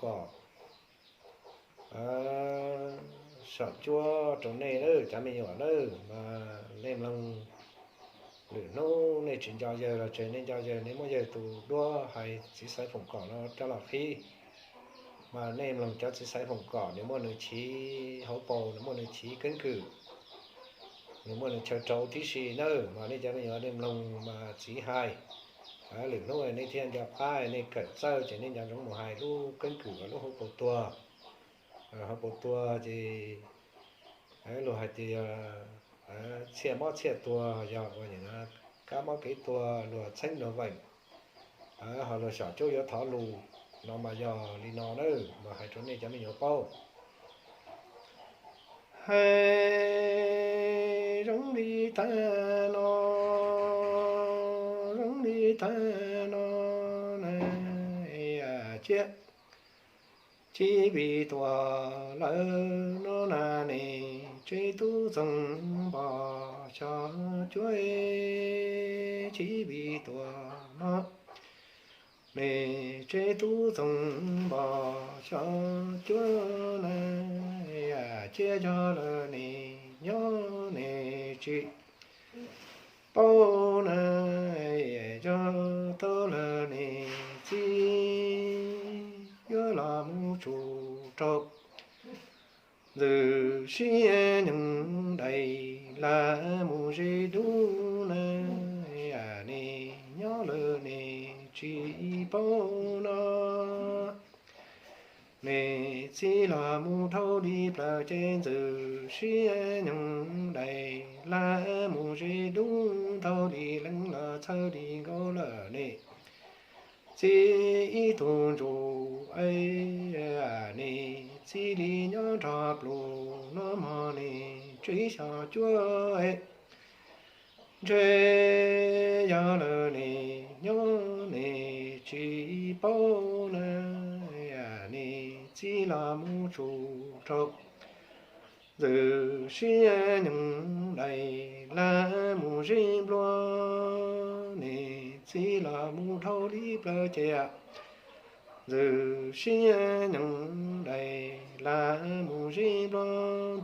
kom saum cuab rau nej nawb cov me nyuam nawb. Mas nej mloog, lwm hnub nej tsis nco yawg los tseem nej nco yawg, nej muab yawg tus duab hais txiv xaiv foom kom no rov los qhib. Mas nej mloog cov txiv xaiv foom kom, nws muaj nws chiv hauv paus, nws muaj nws chiv keeb kwm, nws muaj nws chaw rau tib si nawb. Mas nej cov me nyuam nej mloog mas txiv hais, lwm hnub nej thiaj nco qab, nej kawm txawj ces nej nco ntsoov mus hais lub keeb kwm uas lub hauv paus tuag. Hauv paus tuag ces luag hais tias txhiaj mob txhiaj tuag, yog ua kab mob kev tuag luag txheeb luag veem, ho luag xyom cuab yuav thov lus no mas yog li no nawb, mas hais rau nej cov me nyuam paub. Hais zoo li tag no, zoo li tag no na, cia Chiv Vij tuag lawm no na ne, tsev tub Txoov Npos xyom cuab. Chiv Vij tuag no ne, tsev tub Txoov Npos xyom cuab na, cia yog lawm ne, nyob ne tsis paub na, yog tau lawm ne, txiv yuav los mus tsuj rau ntxwg siab nyoog dais lam mus ze dub na, ne nyob lawm ne tsis paub no. Ne txiv los mus dhau li plaws ces ntxwg siab nyoog dais lam mus ze dub, dhau li leej los txhawj li nkauj lawm ne, txiv ib tug ntsuj ne, txiv li nyob nrog pluj no mog ne, tsev xyom cuab ntshe yog lawm ne, nyob ne tsis paub na, ne txiv los mus tsuj rau ntxwg siab nyoog dais lam mus ze nplua, ne txiv los mus dhau li plaws ces ntxwg siab nyoog dais lam mus ze nplua,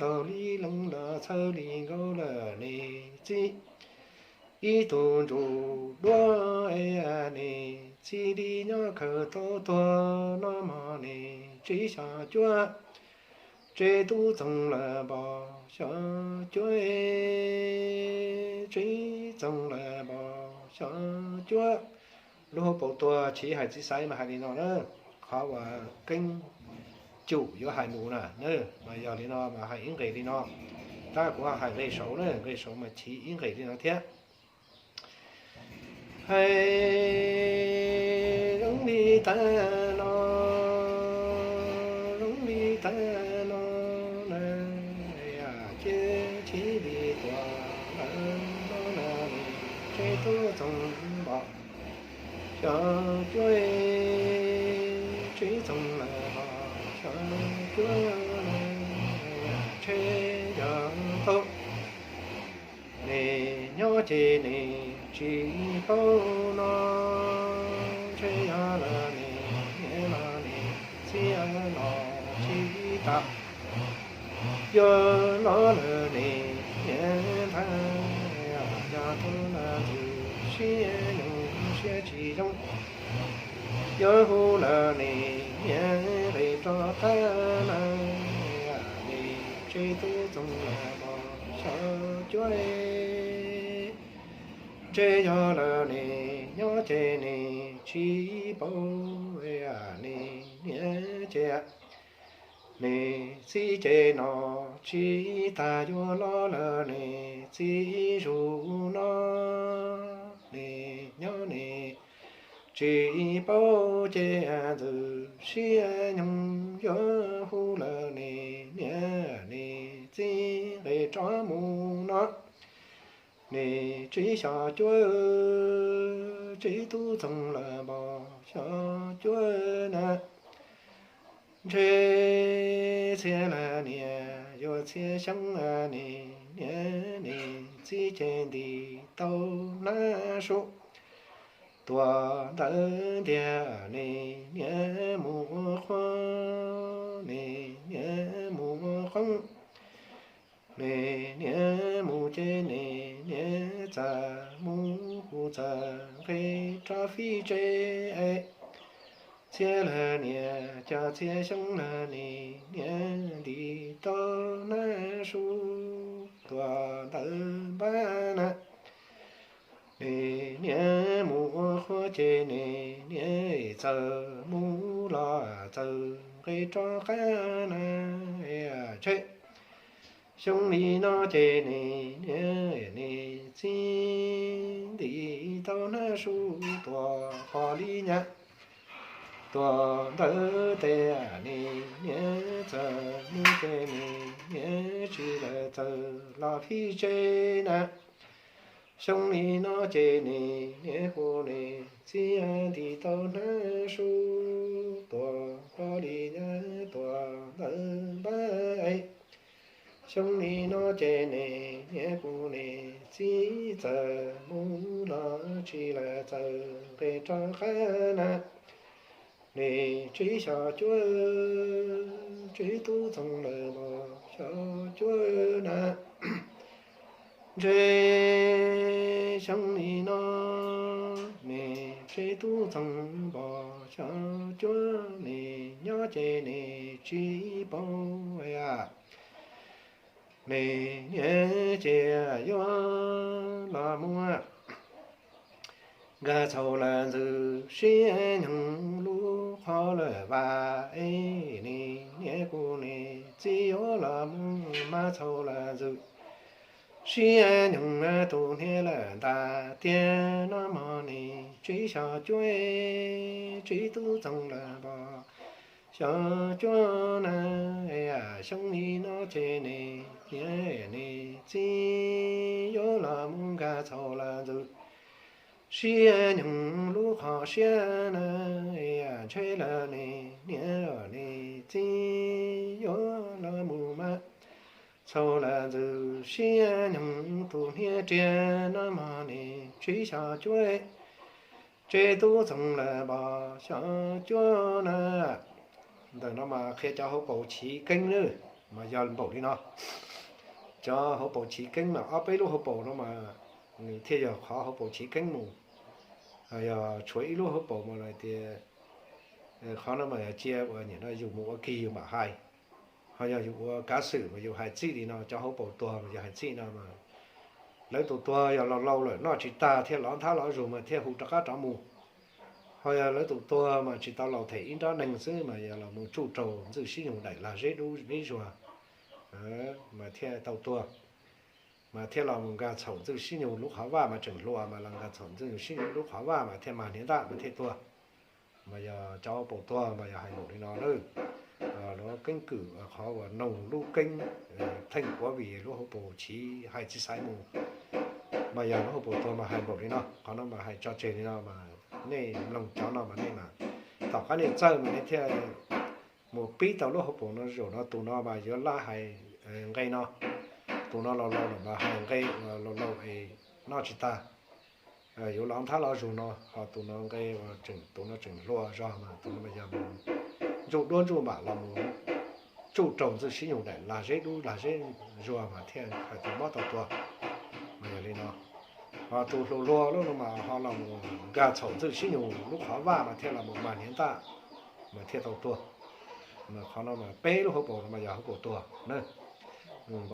dhau li leej los txhawj li nkauj lawm ne, txiv ib tug ntsuj duab ne, txiv li nyob khaws tau tuag no mog ne, tsev xyom cuab, tsev tub Txoov Npos xyom cuab, tsev Txoov Npos xyom cuab. Lub hauv paus tuag chiv hais txiv xaiv mas hais li no na, qhov uas keeb cum yuav hais mus na, mas yog li no mas hais ib nqes li no, tab kuv hais nqe saud na, nqe saud mas chiv ib nqes li no thiab. Hais zoo li tag no, zoo li tag no na, ces Chiv Vij tuag lawm no na, tsev tub Txoov Npos xyom cuab, tsev Txoov Npos xyom cuab, ntshe yog tau ne, nyob ces ne tsis paub no, ntshe yog lawm ne, niam los ne, txiv los tsis tas, yuav los lawm ne, niam ntag, yog tau lawm ntxwg siab nyoog siab tsis zoo, yuav hu lawm ne, niam nqis rov qab na, ne tsev tub Txoov Npos xyom cuab, ntshe yog lawm ne, nyob ces ne tsis paub ne, niam ces ne txiv ces no tsis tas, yuav los lawm ne, txiv zus no ne, nyob ne tsis paub ces ntxwg siab nyoog yuav hu lawm ne, niam ne txiv nqis rov mus no, ne tsev xyom cuab, tsev tub Txoov Npos xyom cuab na, ntshe txhia lawm niam yuav txhia xyoo ne, niam ne txiv ces nti tau hnab su, tuam ntawd ntiag ne, niam mus ua qhua qoob. Nws niam mus ces nws niam txawm mus, kuv txawm nqis rov fij tsev. Txhiab lawm niam, cov txhiab xyoob lawm nws niam ntim tau hnab su tuam ntawv npab na. Nws niam mus ua qhua ces nws niam txawm mus los txawm nqis rov qab na. Ntshe xyoo li no ces nws niam nws txiv ntim tau hnab su tuam qos li nyab tuam ntawv tes. Nws niam txawm mus ces nws niam tsis lawm txawm los fij tsev na. Xyoo li no ces nws niam kuv nws txiv ntim tau hnab su tuam qos li nyab tuam ntawv npab. Xyoo li no ces nws niam kuv nws txiv txawm mus los tsis lawm txawm nqis rov qab na. Nws tsib xyos cuab, tsib tub txoog lawm npog xyos cuab na. Ntshe xyoo li no nws tsib tub txoog npog xyos cuab, nws nyob ces nws tsis paub. Nws niam ces yuav los mus nkag txhaum lawm ntxwg siab nyoog lub qhov lawm vas es. Nws niam kuv nws txiv yuav los mus mas txhaum lawm ntxwg siab nyoog tus hniav lawm ntag tiag. Noj mov nws tsib xyos cuab, tsib tub txoog lawm npog xyos cuab na. Xyoo li no ces nws niam nws txiv yuav los mus nkag txhaum lawm ntxwg siab nyoog lub qhov siab na. Ntshe lawm nws niam nws txiv yuav los mus mas txhaum lawm ntxwg siab nyoog tus hniav riag. Noj mov nws tsib xyos cuab, tsib tub txoog lawm npog xyos cuab na. Ntawm no mas qhia cov hauv paus chiv keeb na, mas yog npaum li no. Cov hauv paus chiv keeb mas ob peb lub hauv paus no mas nws thiaj yog qhov hauv paus chiv keeb mus. Yog tshuav ib lub hauv paus mas lawv tias qhov no mas yog cia uas nim no yus mus ua kig yus mam hais. Ho yog yus ua kav xwm mas yus hais txij li no, cov hauv paus tuag mas yog hais txij no mas lawv tus tuag yog laus laus lawm noj tsis tag thiaj lov nthab lov zug mas thiaj hu rov qab rov mus. Ho yog lawv tus tuag mas tsis tau laus them ib nrab neeg xwb mas yog los mus tsuj raug ntxwg sib nyug daim lag zeb dub zeb zuag mas thiaj tau tuag. Mas thiaj los mus nkag txhaum ntxwg sib nyug lub qhov vaj mas tseem hluas mas los nkag txhaum ntxwg sib nyug lub qhov vaj mas thiaj mag hniav ntaj mas thiaj tuag. Mas yog cov hauv paus tuag mas yog hais npaum li no na. Lub keeb kwm qhov uas noog lub keeb theej quav vim lub hauv paus chiv hais tsis xaiv mus, mas yog lub hauv paus tuag mas hais npaum li no. Qhov no mas hais tso tseg li no mas nej mloog cov no mas nej mas tom qab nej txawj mas nej thiaj mus pib tau lub hauv paus no. Zaum no tus no mas yuav lab hais nqe no, tus no laus laus lawm mas hais nqe laus laus es noj tsis tag, yuav lov nthab lov zug no. Ho tus no nqe, tus no tseem hluas zog mas tus no mas yog ntsuj duab ntsuj npam los mus tsuj raug ntxwg sib nyug daim lag zeb dub lag zeb zuag mas thiaj hais tias mob tau tuag. Mas yog li no, ho tus hluas hluas lub no mas ho los mus nkag txhaum ntxwg sib nyug lub qhov vaj mas thiaj los mus mag hniav ntaj mas thiaj tau tuag. Mas qhov no mas peb lub hauv paus no mas yog hauv paus tuag na.